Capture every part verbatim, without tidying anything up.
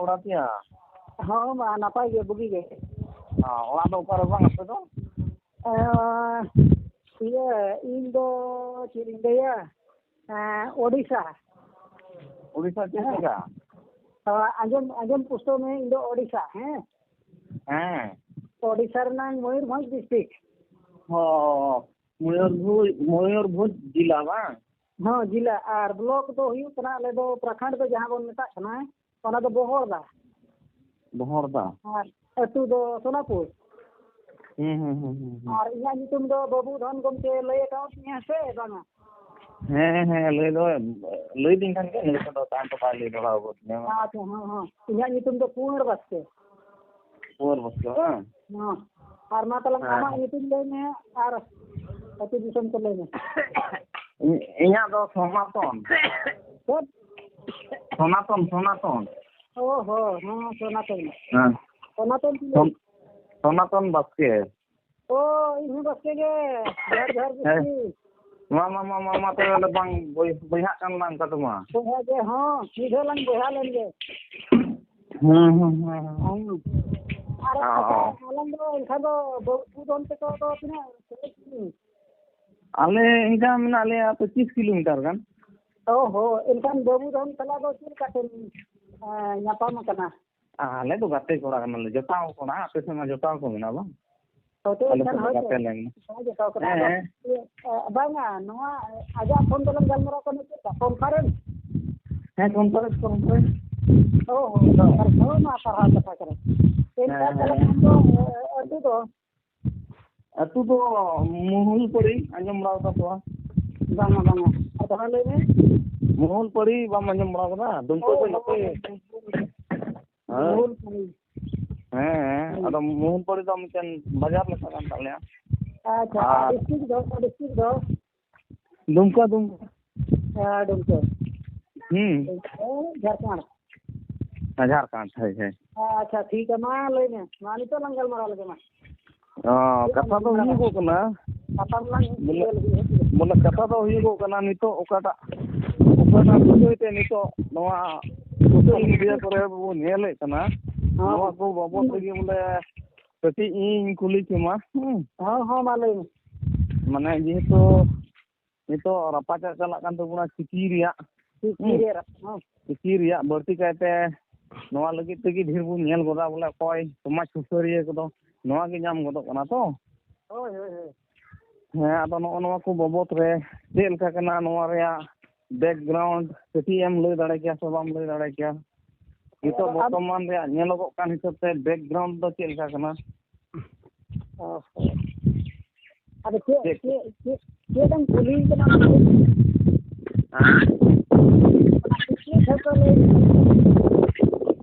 ᱚᱲᱟᱜ ᱯᱮᱭᱟ? ᱦᱚᱸ, ᱢᱟ ᱱᱟᱯᱟᱭ ᱜᱮ, ᱵᱩᱜᱤ ᱜᱮ᱾ ᱦᱚᱸ, ᱚᱲᱟᱜ ᱫᱚ ᱚᱠᱟᱨᱮ ᱵᱟᱝ ᱟᱯᱮ ᱫᱚ? ᱟᱸ, ᱤᱭᱟᱹ, ᱤᱧ ᱫᱚ ᱪᱮᱫ ᱤᱧ ᱞᱟᱹᱭᱟ, ᱟᱸ, ᱳᱰᱤᱥᱟ᱾ ᱳᱰᱤᱥᱟ ᱪᱮᱫ ᱦᱮᱸ᱾ ᱡᱟᱭᱜᱟ? ᱦᱚᱸ, ᱟᱸᱡᱚᱢ, ᱟᱸᱡᱚᱢ ᱯᱩᱥᱴᱟᱹᱣ ᱢᱮ, ᱤᱧ ᱫᱚ ᱳᱰᱤᱥᱟ, ᱦᱮᱸ᱾ ᱦᱮᱸ᱾ ᱳᱰᱤᱥᱟ ᱨᱮᱱᱟᱝ ᱢᱚᱭᱩᱨᱵᱷᱚᱸᱡᱽ district᱾ ᱦᱚᱸ, ᱢᱚᱭᱩᱨᱵᱷᱚᱸᱡᱽ, ᱢᱚᱭᱩᱨᱵᱷᱚᱸᱡᱽ ᱡᱮᱞᱟ ᱵᱟᱝ? ᱦᱚᱸ, ᱡᱮᱞᱟ᱾ ᱟᱨ block ᱫᱚ ᱦᱩᱭᱩᱜ ᱠᱟᱱᱟ, ᱟᱞᱮ ᱫᱚ ᱯᱨᱚᱠᱷᱚᱸᱰ ᱫᱚ ᱡᱟᱦᱟᱸ ᱵᱚᱱ ᱢᱮᱛᱟᱜ ᱠᱟᱱᱟ, ᱚᱱᱟ ᱫᱚ ᱵᱚᱦᱚᱲᱫᱟ᱾ ᱵᱚᱦᱚᱲᱫᱟ᱾ ᱟᱨ ᱟᱹᱛᱩ ᱫᱚ ᱥᱳᱱᱟᱯᱩᱨ᱾ ᱦᱩᱸ, ᱦᱩᱸ, ᱦᱩᱸ, ᱦᱩᱸ, ᱦᱩᱸ᱾ ᱟᱨ ᱤᱧᱟᱹᱜ ᱧᱩᱛᱩᱢ ᱫᱚ ᱵᱟᱹᱵᱩ ᱫᱷᱚᱱ ᱜᱚᱢᱠᱮ ᱞᱟᱹᱭ ᱟᱠᱟᱫ ᱢᱮᱭᱟ ᱥᱮ ᱵᱟᱝᱟ? ᱦᱮᱸ, ᱦᱮᱸ, ᱞᱟᱹᱭ ᱫᱚ ᱞᱟᱹᱭ ᱫᱤᱧ ᱠᱷᱟᱱ ᱜᱮ, ᱱᱤᱭᱟᱹ ᱠᱚᱫᱚ ᱛᱟᱭᱚᱢ ᱛᱮ ᱵᱟᱭ ᱞᱟᱹᱭ ᱫᱚᱦᱲᱟ ᱟᱵᱚ ᱫᱤᱧᱟ᱾ ᱟᱪᱪᱷᱟ, ᱦᱚᱸ, ᱦᱚᱸ᱾ ᱤᱧᱟᱹᱜ ᱧᱩᱛᱩᱢ ᱫᱚ ᱠᱩᱸᱣᱟᱹᱨ ᱵᱟᱥᱠᱮ᱾ ᱠᱩᱸᱣᱟᱹᱨ ᱵᱟᱥᱠᱮ, ᱵᱟᱝ? ᱦᱚᱸ᱾ ᱟᱨ ᱢᱟ ᱛᱟᱞᱟᱝ ᱦᱮᱸ᱾ ᱟᱢᱟᱜ ᱧᱩᱛᱩᱢ ᱞᱟᱹᱭ ᱢᱮ ᱟᱨ ᱟᱹᱛᱩ ᱫᱤᱥᱚᱢ ᱠᱚ ᱞᱟᱹᱭ ᱢᱮ᱾ ᱤᱧ-, ᱤᱧᱟᱹᱜ ᱫᱚ ᱥᱚᱱᱟᱛᱚᱱ᱾ ᱪᱮᱫ? ᱥᱚᱱᱟᱛᱚᱱ, ᱥᱚᱱᱟᱛᱚᱱ᱾ ᱚ ᱦᱚᱸ, ᱦᱚᱸ, ᱥᱚᱱᱟᱛᱚᱱ᱾ ᱦᱮᱸ᱾ ᱥᱚᱱᱟᱛᱚᱱ ᱠᱤ? ᱥᱚᱱ-, ᱥᱚᱱᱟᱛᱚᱱ ᱵᱟᱥᱠᱮ᱾ ᱚ, ᱤᱧ ᱦᱚᱸ ᱵᱟᱥᱠᱮ ᱜᱮ᱾ ᱡᱚᱦᱟᱨ, ᱡᱚᱦᱟᱨ, ᱦᱮᱸ᱾ ᱵᱟᱥᱠᱮ᱾ ᱢᱟ, ᱢᱟ, ᱢᱟ, ᱢᱟ, ᱢᱟ, ᱛᱚᱵᱮ ᱟᱞᱮ ᱵᱟᱝ ᱵᱚᱭ-, ᱵᱚᱭᱦᱟᱜ ᱠᱟᱱ ᱞᱟᱝ ᱚᱱᱠᱟ ᱛᱮᱢᱟ᱾ ᱵᱚᱭᱦᱟ ᱜᱮ, ᱦᱚᱸ, ᱢᱤᱫ ᱫᱷᱟᱣ ᱞᱟᱝ ᱵᱚᱭᱦᱟ ᱞᱮᱱ ᱜᱮ᱾ ᱦᱩᱸ, ᱦᱩᱸ, ᱦᱩᱸ, ᱦᱩᱸ᱾ ᱦᱩᱸ᱾ ᱟᱨ ᱚ᱾ ᱟᱪᱪᱷᱟ, ᱟᱞᱟᱝ ᱫᱚ ᱮᱱᱠᱷᱟᱱ ᱫᱚ ᱵᱟᱹᱵᱩ ᱫᱚᱱ ᱛᱟᱠᱚ ᱫᱚ ᱛᱤᱱᱟᱹᱜ, ᱛᱤᱱᱟᱹᱜ ᱥᱟᱺᱜᱤᱧ? ᱟᱞᱮ ᱤᱱᱠᱟ ᱢᱮᱱᱟᱜ ᱞᱮᱭᱟ ᱯᱚᱸᱪᱤᱥ ᱠᱤᱞᱳᱢᱤᱴᱟᱨ ᱜᱟᱱ᱾ ᱚ ᱦᱚᱸ, ᱮᱱᱠᱷᱟᱱ ᱵᱟᱹᱵᱩ ᱫᱚᱱ ᱛᱟᱞᱟ ᱫᱚ ᱪᱮᱫ ᱞᱮᱠᱟ ᱯᱮ, ᱮᱸ, ᱧᱟᱯᱟᱢ ᱟᱠᱟᱱᱟ? ᱟᱞᱮ ᱫᱚ ᱜᱟᱛᱮ ᱠᱚᱲᱟ ᱠᱟᱱᱟᱞᱮ, ᱡᱚᱴᱟᱣ ᱠᱚᱲᱟ᱾ ᱟᱯᱮ ᱥᱮᱫ ᱢᱟ ᱡᱚᱴᱟᱣ ᱠᱚ ᱢᱮᱱᱟᱜᱼᱟ, ᱵᱟᱝ? ᱦᱳᱭᱛᱳ ᱟᱞᱮ ᱮᱱᱠᱷᱟᱱ ᱥᱮᱫ ᱫᱚ ᱦᱳᱭᱛᱳ᱾ ᱜᱟᱛᱮ ᱞᱮᱱ᱾ ᱦᱳᱭ, ᱡᱚᱴᱟᱣ ᱠᱚᱲᱟ᱾ ᱦᱮᱸ, ᱟᱫᱚ, ᱦᱮᱸ᱾ ᱤᱭᱟᱹ, ᱮ, ᱵᱟᱝᱟ, ᱱᱚᱣᱟ ᱟᱡᱟᱜ ᱯᱷᱳᱱ ᱛᱮᱞᱟᱝ ᱜᱟᱞᱢᱟᱨᱟᱣ ᱠᱟᱱᱟ, ᱪᱮᱫ ᱞᱮᱠᱟ? ᱠᱚᱱᱯᱷᱟᱨᱮᱱᱥ? ᱦᱮᱸ, ᱠᱚᱱᱯᱷᱟᱨᱮᱱᱥ, ᱠᱚᱱᱯᱷᱟᱨᱮᱱᱥ᱾ ᱚ, ᱦᱚᱸ, ᱦᱳᱭ᱾ ᱠᱚᱱᱯᱷᱟᱨᱮᱱᱥ, ᱦᱳᱭ, ᱢᱟ ᱥᱟᱨᱦᱟᱣ ᱠᱟᱛᱷᱟ ᱠᱟᱱᱟ᱾ ᱦᱮᱸ, ᱮᱱᱠᱷᱟᱱ ᱛᱟᱦᱞᱮ ᱦᱮᱸ᱾ ᱠᱷᱟᱱ ᱫᱚ, ᱮ, ᱟᱹᱛᱩ ᱫᱚ? ᱟᱹᱛᱩ ᱫᱚ ᱢᱩᱦᱩᱞᱯᱟᱹᱲᱤ, ᱟᱸᱡᱚᱢ ᱵᱟᱲᱟ ᱠᱟᱫᱟ ᱯᱮ ᱵᱟᱝ? ᱵᱟᱝᱟ, ᱵᱟᱝᱟ᱾ ᱟᱨ ᱫᱚᱦᱲᱟ ᱞᱟᱹᱭ ᱢᱮ᱾ ᱢᱩᱦᱩᱞᱯᱟᱹᱲᱤ ᱵᱟᱢ ᱟᱸᱡᱚᱢ ᱵᱟᱲᱟ ᱠᱟᱫᱟ? ᱰᱩᱢᱠᱟᱹ ᱦᱳᱭ, ᱠᱷᱚᱱ ᱱᱚᱛᱮ᱾ ᱦᱳᱭ, ᱦᱳᱭ, ᱦᱳᱭ᱾ ᱢᱩᱦᱩᱞᱯᱟᱹᱲᱤ᱾ ᱦᱮᱸ, ᱦᱮᱸ᱾ ᱦᱩᱸ᱾ ᱟᱫᱚ ᱢᱩᱦᱩᱞᱯᱟᱹᱲᱤ ᱫᱚ ᱢᱤᱫᱴᱮᱱ ᱵᱟᱡᱟᱨ ᱞᱮᱠᱟ ᱠᱟᱱ ᱛᱟᱞᱮᱭᱟ᱾ ᱟᱪᱪᱷᱟ, ᱟᱨ ᱟᱨ ᱰᱤᱥᱴᱨᱤᱠᱴ ᱫᱚ, ᱰᱤᱥᱴᱨᱤᱠᱴ ᱫᱚ? ᱫᱩᱢᱠᱟ, ᱫᱩᱢᱠᱟ᱾ ᱦᱮᱸ, ᱰᱩᱢᱠᱟ᱾ ᱦᱩᱸ᱾ ᱦᱮᱸ, ᱡᱷᱟᱲᱠᱷᱚᱸᱰ᱾ ᱦᱮᱸ, ᱡᱷᱟᱲᱠᱷᱚᱸᱰ, ᱦᱳᱭ, ᱦᱳᱭ᱾ ᱟᱪᱪᱷᱟ, ᱴᱷᱤᱠ ᱜᱮᱭᱟ, ᱢᱟ ᱞᱟᱹᱭ ᱢᱮ᱾ ᱢᱟ ᱱᱤᱛᱚᱜ ᱞᱟᱝ ᱜᱟᱞᱢᱟᱨᱟᱣ ᱞᱮᱜᱮ, ᱢᱟ᱾ ᱚ, ᱪᱮᱫ ᱠᱟᱛᱷᱟ ᱞᱟᱝ ᱫᱚ ᱜᱟᱞᱢᱟᱨᱟᱣᱟ? ᱦᱩᱭᱩᱜᱚᱜ ᱠᱟᱱᱟ, ᱠᱟᱛᱷᱟ ᱨᱮᱱᱟᱜ ᱵᱚᱞᱮ, ᱞᱟᱹᱭ ᱞᱟᱹᱜᱤᱫ ᱦᱮᱸ ᱥᱮ? ᱵᱚᱞᱮ, ᱠᱟᱛᱷᱟ ᱫᱚ ᱦᱩᱭᱩᱜᱚᱜ ᱠᱟᱱᱟ, ᱱᱤᱛᱚᱜ ᱚᱠᱟᱴᱟᱜ, ᱚᱠᱟᱴᱟᱜ ᱵᱤᱥᱚᱭ ᱛᱮ ᱱᱤᱛᱚᱜ ᱱᱚᱣᱟ social media ᱠᱚᱨᱮ ᱵᱚᱱ ᱧᱮᱞᱮᱫ ᱠᱟᱱᱟ, ᱦᱚᱸ᱾ ᱱᱚᱣᱟ ᱠᱚ ᱵᱟᱵᱚᱫ ᱨᱮᱜᱮ ᱵᱚᱞᱮ ᱠᱟᱹᱴᱤᱡ ᱤᱧ ᱠᱩᱞᱤ ᱠᱮᱢᱟ᱾ ᱦᱩᱸ᱾ ᱦᱚᱸ, ᱦᱚᱸ, ᱢᱟ ᱞᱟᱹᱭ ᱢᱮ᱾ ᱢᱟᱱᱮ ᱡᱮᱦᱮᱛᱩ ᱱᱤᱛᱚᱜ ᱨᱟᱯᱟᱪᱟᱜ ᱪᱟᱞᱟᱜ ᱠᱟᱱ ᱛᱟᱵᱚᱱᱟ ᱪᱤᱠᱤ ᱨᱮᱭᱟᱜ᱾ ᱪᱤᱠᱤ ᱦᱩᱸ᱾ ᱨᱮᱭᱟᱜ, ᱦᱚᱸ᱾ ᱪᱤᱠᱤ ᱨᱮᱭᱟᱜ ᱵᱟᱹᱲᱛᱤ ᱠᱟᱭᱛᱮ ᱱᱚᱣᱟ ᱞᱟᱹᱜᱤᱫ ᱛᱮᱜᱮ ᱰᱷᱮᱨ ᱵᱚᱱ ᱧᱮᱞ ᱜᱚᱫᱟ, ᱵᱚᱞᱮ ᱚᱠᱚᱭ ᱥᱚᱢᱟᱡᱽ ᱥᱩᱥᱟᱹᱨᱤᱭᱟᱹ ᱠᱚᱫᱚ ᱱᱚᱣᱟ ᱜᱮ ᱧᱟᱢ ᱜᱚᱫᱚᱜ ᱠᱟᱱᱟ ᱛᱚ᱾ ᱦᱳᱭ, ᱦᱳᱭ, ᱦᱳᱭ᱾ ᱦᱮᱸ, ᱟᱫᱚ ᱱᱚᱜᱼᱚ ᱱᱚᱣᱟ ᱠᱚ ᱵᱟᱵᱚᱫ ᱨᱮ ᱪᱮᱫ ᱞᱮᱠᱟ ᱠᱟᱱᱟ, ᱱᱚᱣᱟ ᱨᱮᱭᱟᱜ background ᱠᱟᱹᱴᱤᱡ ᱮᱢ ᱞᱟᱹᱭ ᱫᱟᱲᱮ ᱠᱮᱭᱟ ᱥᱮ ᱵᱟᱢ ᱞᱟᱹᱭ ᱫᱟᱲᱮ ᱠᱮᱭᱟ? ᱱᱤᱛᱚᱜ ᱟᱫᱚ ᱟᱢ ᱵᱚᱨᱛᱚᱢᱟᱱ ᱨᱮᱭᱟᱜ ᱧᱮᱞᱚᱜᱚᱜ ᱠᱟᱱ ᱦᱤᱥᱟᱹᱵ ᱛᱮ background ᱫᱚ ᱪᱮᱫ ᱞᱮᱠᱟ ᱠᱟᱱᱟ? ᱚ ᱦᱚᱸ᱾ ᱟᱫᱚ ᱪᱮᱫ, ᱪᱮᱫ? ᱪᱮᱫ, ᱪᱮᱫ ᱮᱢ ᱠᱩᱞᱤᱧ ᱠᱟᱱᱟ ᱚᱱᱟ ᱫᱚ? ᱦᱮᱸ? ᱚᱱᱟ ᱠᱩᱠᱞᱤ ᱴᱷᱟᱹᱣᱠᱟᱹ ᱞᱟᱹᱭ ᱢᱮ᱾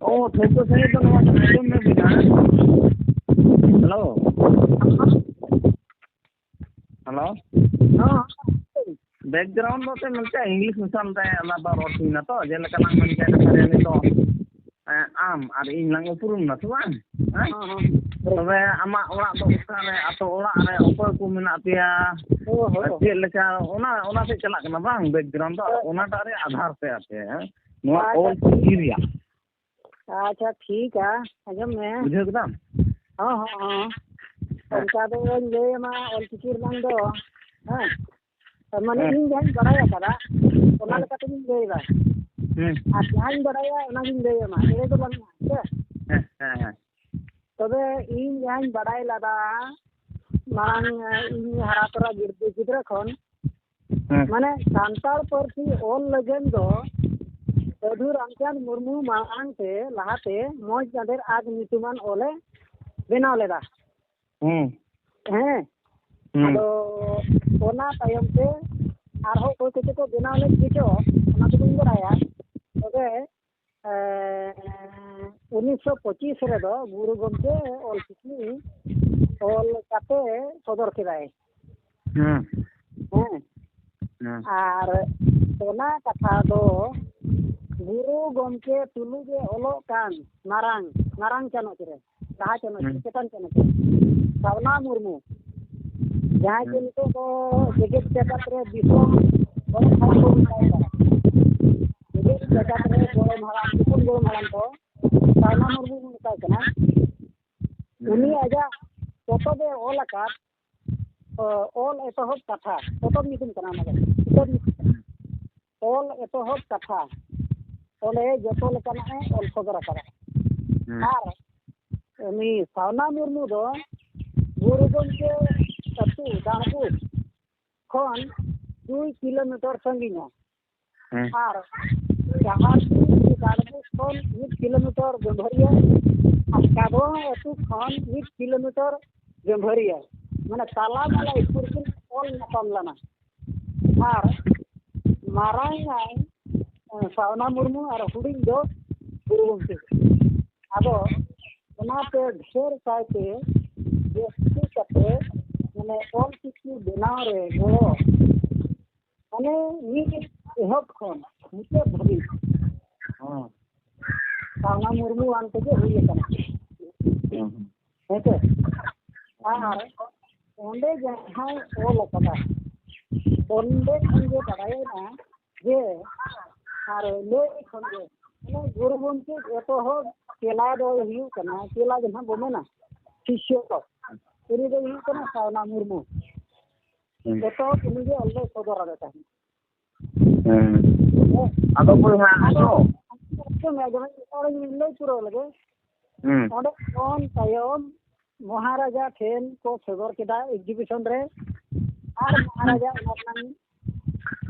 ᱚ, ᱴᱷᱟᱹᱣᱠᱟᱹ ᱥᱟᱺᱦᱤᱡ ᱫᱚ ᱱᱚᱣᱟ ᱠᱟᱱᱟ, ᱟᱸᱡᱚᱢ ᱧᱚᱜ ᱵᱤᱱ, ᱦᱮᱸ? ᱦᱮᱞᱳ? ᱦᱮᱞᱳ? ᱦᱚᱸ᱾ Background ᱫᱚ ᱛᱮ ᱢᱮᱱᱛᱮ English ᱢᱮᱥᱟᱞ ᱛᱮ ᱚᱱᱟ ᱫᱚ ᱨᱚᱲ ᱦᱩᱭᱱᱟ ᱛᱚ, ᱡᱮᱞᱮᱠᱟ ᱞᱟᱝ ᱢᱮᱱ ᱠᱮᱫ ᱞᱮᱠᱟ ᱱᱤᱛᱚᱜ, ᱮᱸ, ᱟᱢ ᱟᱨ ᱤᱧ ᱞᱟᱝ ᱩᱯᱨᱩᱢ ᱱᱟ ᱥᱮ ᱵᱟᱝ? ᱦᱮᱸ? ᱦᱚᱸ, ᱦᱚᱸ᱾ ᱛᱚᱵᱮ ᱟᱢᱟᱜ ᱚᱲᱟᱜ ᱫᱚ ᱚᱠᱟᱨᱮ, ᱟᱛᱳ ᱚᱲᱟᱜ ᱨᱮ ᱚᱠᱚᱭ ᱠᱚ ᱢᱮᱱᱟᱜ ᱯᱮᱭᱟ? ᱦᱳᱭ, ᱦᱳᱭ᱾ ᱟᱨ ᱪᱮᱫ ᱞᱮᱠᱟ, ᱚᱱᱟ, ᱚᱱᱟ ᱥᱮᱫ ᱪᱟᱞᱟᱜ ᱠᱟᱱᱟ ᱵᱟᱝ, background ᱫᱚ, ᱦᱳᱭ᱾ ᱚᱱᱟᱴᱟᱜ ᱨᱮ ᱟᱫᱷᱟᱨ ᱯᱮ ᱟᱯᱮ, ᱦᱮᱸ? ᱱᱚᱣᱟ ᱟᱪᱪᱷᱟ, ᱚᱞ ᱪᱤᱠᱤ ᱴᱷᱤᱠ᱾ ᱨᱮᱭᱟᱜ᱾ ᱟᱪᱪᱷᱟ, ᱴᱷᱤᱠᱟ, ᱟᱸᱡᱚᱢ ᱢᱮ᱾ ᱵᱩᱡᱷᱟᱹᱣ ᱠᱮᱫᱟᱢ? ᱦᱚᱸ, ᱦᱚᱸ, ᱦᱚᱸ᱾ ᱦᱮᱸ᱾ ᱚᱱᱠᱟ ᱫᱚᱧ ᱞᱟᱹᱭ ᱟᱢᱟ ᱚᱞ ᱪᱤᱠᱤ ᱨᱮᱱᱟᱜ ᱫᱚ, ᱦᱮᱸ᱾ ᱢᱟᱱᱮ ᱦᱮᱸ᱾ ᱤᱧ ᱡᱟᱦᱟᱸᱧ ᱵᱟᱲᱟᱭ ᱟᱠᱟᱫᱟ, ᱚᱱᱟ ᱦᱮᱸ᱾ ᱞᱮᱠᱟᱛᱮᱧ ᱞᱟᱹᱭᱫᱟ᱾ ᱦᱮᱸ᱾ ᱟᱨ ᱡᱟᱦᱟᱸᱧ ᱵᱟᱲᱟᱭᱟ, ᱚᱱᱟᱜᱤᱧ ᱞᱟᱹᱭ ᱟᱢᱟ᱾ ᱮᱲᱮ ᱫᱚ ᱵᱟᱹᱱᱩᱜᱼᱟ, ᱦᱮᱸ ᱥᱮ? ᱦᱮᱸ, ᱦᱮᱸ, ᱦᱮᱸ᱾ ᱛᱚᱵᱮ ᱤᱧ ᱡᱟᱦᱟᱸᱧ ᱵᱟᱲᱟᱭ ᱞᱮᱫᱟ, ᱢᱟᱲᱟᱝ, ᱤᱧ ᱦᱟᱨᱟ ᱛᱚᱨᱟ ᱜᱤᱫᱽᱨᱟᱹ, ᱜᱤᱫᱽᱨᱟᱹ ᱠᱷᱚᱱ, ᱦᱮᱸ᱾ ᱢᱟᱱᱮ ᱥᱟᱱᱛᱟᱲ ᱯᱟᱹᱨᱥᱤ ᱚᱞ ᱞᱟᱹᱜᱤᱫ ᱫᱚ ᱥᱟᱹᱫᱷᱩ ᱨᱟᱢᱪᱟᱸᱫᱽ ᱢᱩᱨᱢᱩ ᱢᱟᱲᱟᱝ ᱛᱮ, ᱞᱟᱦᱟᱛᱮ ᱢᱚᱸᱡᱽ ᱜᱟᱸᱫᱮᱨ ᱟᱜ ᱧᱩᱛᱩᱢᱟᱱ ᱚᱞᱮ ᱵᱮᱱᱟᱣ ᱞᱮᱫᱟ᱾ ᱦᱮᱸ᱾ ᱦᱮᱸ᱾ ᱦᱮᱸ᱾ ᱟᱫᱚ ᱚᱱᱟ ᱛᱟᱭᱚᱢ ᱛᱮ ᱟᱨᱦᱚᱸ ᱚᱠᱚᱭ ᱠᱚᱪᱚ ᱠᱚ ᱵᱮᱱᱟᱣ ᱞᱮᱫ ᱜᱮᱪᱚ, ᱚᱱᱟ ᱫᱚ ᱵᱟᱹᱧ ᱵᱟᱲᱟᱭᱟ᱾ ᱛᱚᱵᱮ ᱮᱸ, ᱩᱱᱤᱥᱥᱚ ᱯᱚᱸᱪᱤᱥ ᱨᱮᱫᱚ ᱜᱩᱨᱩ ᱜᱚᱢᱠᱮ ᱚᱞᱪᱤᱠᱤ ᱚᱞ ᱠᱟᱛᱮ ᱥᱚᱫᱚᱨ ᱠᱮᱫᱟᱭ᱾ ᱦᱮᱸ᱾ ᱦᱮᱸ᱾ ᱦᱮᱸ᱾ ᱟᱨ ᱚᱱᱟ ᱠᱟᱛᱷᱟ ᱫᱚ ᱜᱩᱨᱩ ᱜᱚᱢᱠᱮ ᱛᱩᱞᱩᱡ ᱮ ᱚᱞᱚᱜ ᱠᱟᱱ ᱢᱟᱨᱟᱝ, ᱢᱟᱨᱟᱝ ᱪᱟᱱᱟᱪ ᱨᱮ, ᱞᱟᱦᱟ ᱪᱟᱱᱟᱪ ᱨᱮ, ᱦᱮᱸ᱾ ᱪᱮᱛᱟᱱ ᱪᱟᱱᱟᱪ ᱨᱮ, ᱥᱟᱨᱱᱟ ᱢᱩᱨᱢᱩ, ᱡᱟᱦᱟᱸᱭ ᱜᱮ ᱦᱮᱸ᱾ ᱱᱤᱛᱚᱜ ᱫᱚ ᱡᱮᱜᱮᱛ ᱡᱟᱠᱟᱛ ᱨᱮ ᱫᱤᱥᱚᱢ ᱦᱚᱲ ᱠᱷᱚᱱ ᱠᱚ ᱢᱮᱛᱟᱭ ᱠᱟᱱᱟ᱾ ᱡᱮᱜᱮᱛ ᱡᱟᱠᱟᱛ ᱨᱮ ᱜᱚᱲᱚᱢ ᱦᱟᱲᱟᱢ, ᱛᱩᱯᱩᱱ ᱜᱚᱲᱚᱢ ᱦᱟᱲᱟᱢ ᱫᱚ ᱥᱟᱣᱱᱟ ᱢᱩᱨᱢᱩ ᱢᱮᱛᱟᱭ ᱠᱟᱱᱟ᱾ ᱩᱱᱤ ᱟᱡᱟᱜ ᱯᱚᱛᱚᱵ ᱮ ᱚᱞ ᱟᱠᱟᱫ, ᱚ, ᱚᱞ ᱮᱛᱚᱦᱚᱵ ᱠᱟᱛᱷᱟ, ᱯᱚᱛᱚᱵ ᱧᱩᱛᱩᱢ ᱠᱟᱱᱟ ᱚᱱᱟ ᱫᱚ, ᱠᱤᱛᱟᱹᱵ ᱧᱩᱛᱩᱢ ᱠᱟᱱᱟ᱾ ᱚᱞ ᱮᱛᱚᱦᱚᱵ ᱠᱟᱛᱷᱟ, ᱚᱸᱰᱮ ᱡᱚᱛᱚ ᱞᱮᱠᱟᱱᱟᱜ ᱮ ᱚᱞ ᱥᱚᱫᱚᱨ ᱟᱠᱟᱫᱟ᱾ ᱦᱩᱸ᱾ ᱟᱨ ᱩᱱᱤ ᱥᱟᱣᱱᱟ ᱢᱩᱨᱢᱩ ᱫᱚ ᱜᱩᱨᱩ ᱜᱚᱢᱠᱮ ᱟᱹᱛᱩ ᱰᱟᱸᱰᱵᱩᱥ ᱠᱷᱚᱱ ᱫᱩᱭ ᱠᱤᱞᱳᱢᱤᱴᱟᱨ ᱥᱟᱺᱜᱤᱧᱟ᱾ ᱦᱩᱸ᱾ ᱟᱨ ᱰᱟᱦᱟᱨᱰᱤ ᱰᱟᱸᱰᱵᱩᱥ ᱠᱷᱚᱱ ᱢᱤᱫ ᱠᱤᱞᱳᱢᱤᱴᱟᱨ ᱜᱟᱹᱢᱵᱷᱟᱹᱨᱤᱭᱟᱹ ᱟᱨ ᱠᱟᱫᱣᱟ ᱟᱹᱛᱩ ᱠᱷᱚᱱ ᱢᱤᱫ ᱠᱤᱞᱳᱢᱤᱴᱟᱨ ᱜᱟᱹᱢᱵᱷᱟᱹᱨᱤᱭᱟᱹ, ᱢᱟᱱᱮ ᱛᱟᱞᱟ ᱢᱟᱞᱟ ᱤᱥᱠᱩᱞ ᱠᱤᱱ ᱚᱞ ᱧᱟᱯᱟᱢ ᱞᱮᱱᱟ᱾ ᱟᱨ ᱢᱟᱨᱟᱝ ᱟᱭ, ᱮ, ᱥᱟᱣᱱᱟ ᱢᱩᱨᱢᱩ ᱟᱨ ᱦᱩᱰᱤᱧ ᱫᱚ ᱜᱩᱨᱩ ᱜᱚᱢᱠᱮ᱾ ᱟᱫᱚ ᱚᱱᱟᱛᱮ ᱰᱷᱮᱨ ᱠᱟᱭᱛᱮ ᱡᱟᱹᱥᱛᱤ ᱠᱟᱛᱮ ᱢᱟᱱᱮ ᱚᱞ ᱪᱤᱠᱤ ᱵᱮᱱᱟᱣ ᱨᱮ ᱜᱚᱲᱚ, ᱢᱟᱱᱮ ᱢᱤᱫ ᱮᱦᱚᱵ ᱠᱷᱚᱱ ᱢᱩᱪᱟᱹᱫ ᱫᱷᱟᱹᱵᱤᱡ ᱦᱚᱸ᱾ ᱥᱟᱣᱱᱟ ᱢᱩᱨᱢᱩᱣᱟᱱ ᱛᱮᱜᱮ ᱦᱩᱭ ᱟᱠᱟᱱᱟ᱾ ᱦᱩᱸ᱾ ᱦᱮᱸᱥᱮ? ᱟᱨ ᱚᱸᱰᱮ ᱡᱟᱦᱟᱸᱭ ᱚᱞ ᱟᱠᱟᱫᱟ, ᱚᱸᱰᱮ ᱠᱷᱚᱱ ᱜᱮ ᱵᱟᱲᱟᱭᱮᱱᱟ ᱡᱮ, ᱟᱨ ᱞᱟᱹᱭ ᱠᱷᱚᱱ ᱜᱮ, ᱢᱟᱱᱮ ᱜᱩᱨᱩ ᱜᱚᱢᱠᱮ ᱮᱛᱚᱦᱚᱵ ᱪᱮᱞᱟ ᱫᱚᱭ ᱦᱩᱭᱩᱜ ᱠᱟᱱᱟ, ᱪᱮᱞᱟ ᱡᱟᱦᱟᱸ ᱵᱚ ᱢᱮᱱᱟ, ᱥᱤᱥᱭᱚ, ᱩᱱᱤ ᱫᱚᱭ ᱦᱩᱭᱩᱜ ᱠᱟᱱᱟ ᱥᱟᱣᱱᱟ ᱢᱩᱨᱢᱩ᱾ ᱦᱩᱸ᱾ ᱮᱛᱚᱦᱚᱵ ᱩᱱᱤ ᱜᱮ ᱚᱞ ᱫᱚᱭ ᱥᱚᱫᱚᱨ ᱟᱫᱮ ᱛᱟᱦᱮᱸᱫ᱾ ᱦᱮᱸ᱾ ᱟᱫᱚ ᱵᱚᱭᱦᱟ, ᱟᱫᱚ ᱟᱸᱡᱚᱢ᱾ ᱟᱸᱡᱚᱢ ᱢᱮ, ᱟᱸᱡᱚᱢ ᱢᱮ, ᱚᱸᱰᱮᱧ ᱞᱟᱹᱭ ᱯᱩᱨᱟᱹᱣ ᱞᱮᱜᱮ᱾ ᱦᱩᱸ᱾ ᱚᱸᱰᱮ ᱠᱷᱚᱱ ᱛᱟᱭᱚᱢ ᱢᱚᱦᱟᱨᱟᱡᱟ ᱴᱷᱮᱱ ᱠᱚ ᱥᱚᱫᱚᱨ ᱠᱮᱫᱟ exhibition ᱨᱮ, ᱟᱨ ᱢᱚᱦᱟᱨᱟᱡᱟ ᱚᱱᱟ ᱨᱮᱱᱟᱜ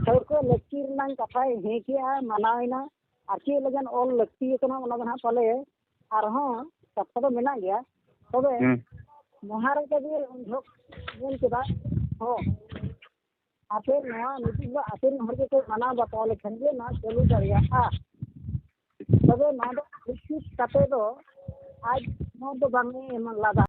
ᱴᱷᱟᱹᱣᱠᱟᱹ ᱞᱟᱹᱠᱛᱤ ᱨᱮᱱᱟᱜ ᱠᱟᱛᱷᱟᱭ ᱦᱮᱸ ᱠᱮᱜᱼᱟ, ᱢᱟᱱᱟᱣ ᱮᱱᱟ᱾ ᱟᱨ ᱪᱮᱫ ᱞᱟᱹᱜᱤᱫ ᱚᱞ ᱞᱟᱹᱠᱛᱤ ᱠᱟᱱᱟ, ᱚᱱᱟ ᱫᱚ ᱱᱟᱦᱟᱜ ᱯᱟᱞᱮ ᱟᱨᱦᱚᱸ ᱠᱟᱛᱷᱟ ᱫᱚ ᱢᱮᱱᱟᱜ ᱜᱮᱭᱟ, ᱛᱚᱵᱮ ᱦᱩᱸ᱾ ᱢᱚᱦᱟᱨᱟᱡᱟ ᱜᱮ ᱩᱱ ᱡᱚᱦᱚᱜ ᱢᱮᱱ ᱠᱮᱫᱟ, ᱦᱚᱸ, ᱟᱯᱮ ᱱᱚᱣᱟ ᱢᱤᱴᱤᱝ ᱫᱚ ᱟᱯᱮ ᱨᱮᱱ ᱦᱚᱲ ᱜᱮᱯᱮ ᱢᱟᱱᱟᱣ ᱵᱟᱛᱟᱣ ᱞᱮᱠᱷᱟᱱ ᱜᱮ ᱱᱚᱣᱟ ᱪᱟᱹᱞᱩ ᱫᱟᱲᱮᱭᱟᱜᱼᱟ᱾ ᱛᱚᱵᱮ ᱱᱚᱣᱟ ᱫᱚ ᱱᱤᱥᱪᱤᱛ ᱠᱟᱛᱮ ᱫᱚ ᱟᱡ ᱱᱚᱣᱟ ᱫᱚ ᱵᱟᱝ ᱮ ᱮᱢ ᱞᱟᱫᱟ᱾